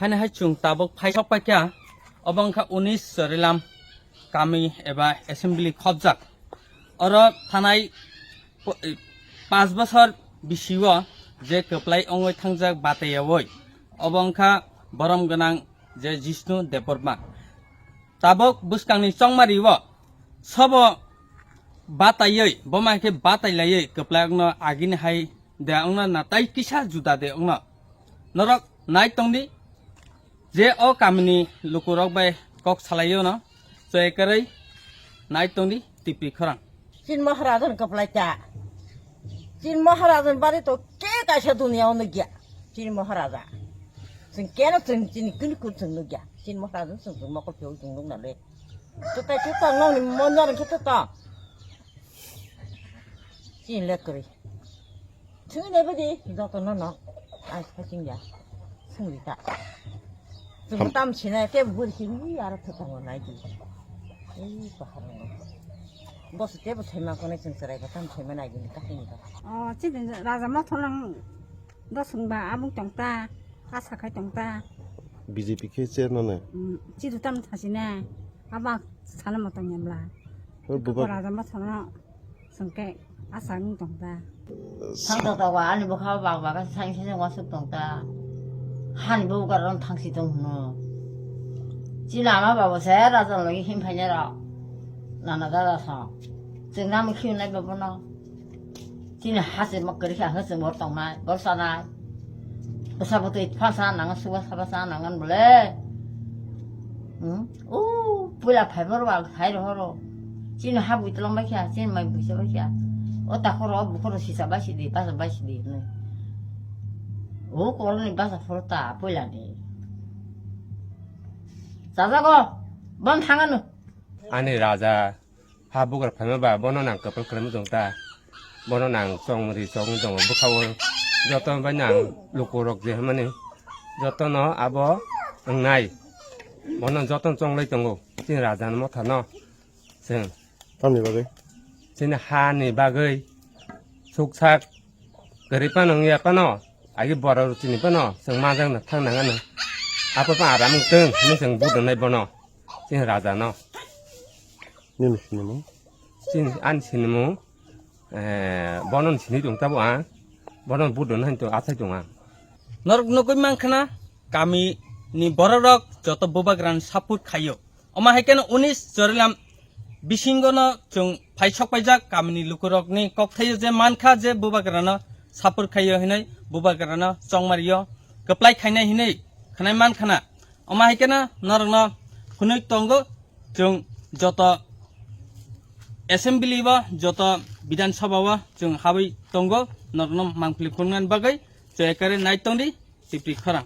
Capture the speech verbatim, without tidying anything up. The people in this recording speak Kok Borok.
Haini hai chwng tabuk phai sok paikha, obo wngkha unis Chorilam kami eba assembly khopjak. Oro thanai po-, panch bosor bisio je kwplai wngwi thangjak bataiyawi, obo wngkha borom gwnang je Jishnu Debbarma. Tabuk bwskangni chongmario sobo bataiwi, boma khe batailaiwi kwplai wngno agini hai de wngno na tai kisa juda de wngno. Norok nai tongdi je o kamini lukurok bai kok salaio no, choi kwrwi nai tongdi Tipri khorang. Chin Maharaja ni kwplai ta. Chin Maharaja ni bari to ke kaisa dunia o nugya. Chin Maharaja. Chwng keno chwng chini kini kun chwng nugya. Chin Maharaja chwng chwng mokol pheo chwng nugna le. Tutai tuta nong ni monjor khe tuta. Chin le kwrwi. Chwng le bidi joto no no. Ai sa ching ya. Chwng rita. Chwng tam sinai te buri khe ni aro thwkamo nai di. Ei bahar no. Boss te bo saima kone chwng chwrai ka tam saima nai di ka hin ka. Oh, chini raja ma tholang dosung ba abung tong ta, asa khai tong ta. B J P khe chair no ne. Mm, chidu tam thasi na. Aba sana mo tong yamla. Hor buba. Raja ma tholang. Sengke asang tong ta. Sang tong ta wa ani bokha bag bag sang sang wasuk tong ta. Hani bo garon thangsi tong hno. Chini ama babo se raja logi him phaine ro. Nana dada sa. Chwng nami khiu nai babo no. Chini hase mo kri kha hase mo tong nai, bor sa nai. Bwsa bwtwi phasa nang, suba saba sa nang bole. Hmm? O, puila phai bor wa hai ro horo. Chini ha bui tolong bai kha, chini mai bui sa bai kha. O ta khoro, bu khoro sisa bai sidi, basa bai sidi. O kolo ni basa phoro ta puila ni. Sajago, bon thanganu. Ani raja. Ha bugra phaima ba bono nang kwpal kwlaima tong ta. Bono nang chongri chongri tongo bwkhao. Joto bai nang lukurok je hwnmani jotono abo wngnai. Bono jotono chonglai tongo chini raja ni motha no. Chwng tamni bagwi? Chini ha ni bagwi suksak kwrwi phano wngya phano agi borok rok chini phano chwng majak no thang nang ano. Apo pa aram wng tong hwnwi chwng budonai bono. Chini raja no. Nini sinimung? Chini ani sinimung, eh, bono ni sini tong tabo ang. Bono budon hai to asai tong ang. Norok nugui mankhana kami ni borok rok joto bubagrani support khaio. Omo hai kheno unis Chorilam bisingo no chwng phai sok paijak kami ni lukurok ni kok thaio je mankha je bubagrano support khaio hinui bubagrano chongmario kwplai khainai hinui khnai mankhana. Omo hai kheno norok no phunui tongo. Chwng joto assembly o, joto Bidhan Sabha o chwng habwi tongo, norokno mangpili phunuknani bagwi chwng ekare nai tongdi, Tipri khorang.